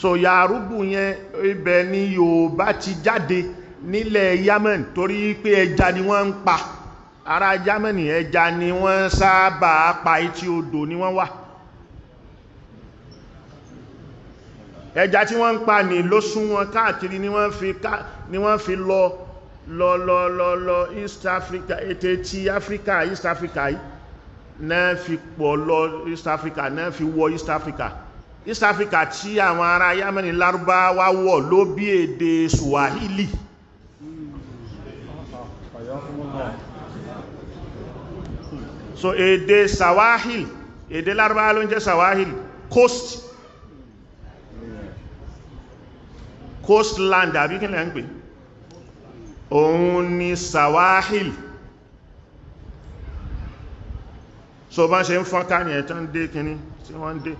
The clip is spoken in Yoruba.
So Yàrúbù yẹn, ibẹ̀ ni Yorùbá ti jáde nílẹ̀ Yemen, torí pé ẹja ni wọ́n ń pa. Ará Yemen, ẹja ni wọ́n sábà pa, etí odò ni wọ́n wà. Ẹja tí wọ́n ń pa ní ló sún wọn káàkiri, ni wọ́n fi ká ni wọ́n fi lọ lọ lọ lọ lọ East Africa, ètè tí Africa, East Africa yìí náà fi pọ̀ lọ East Africa, náà fi wọ East Africa. East Africa tí àwọn ará Yámẹ́nì Lárúbáwá wọ̀ ló bí èdè Swahili. So èdè Sawahil, èdè Lárúbáwá ló ń jẹ́ Sawahil, coast, coastland àbí kí lẹ́ ń pè, òun ni Sawahil. So bá ṣe ń fọ́nká ní ẹ̀tọ́ ń dé kíní tí wọ́n ń dé.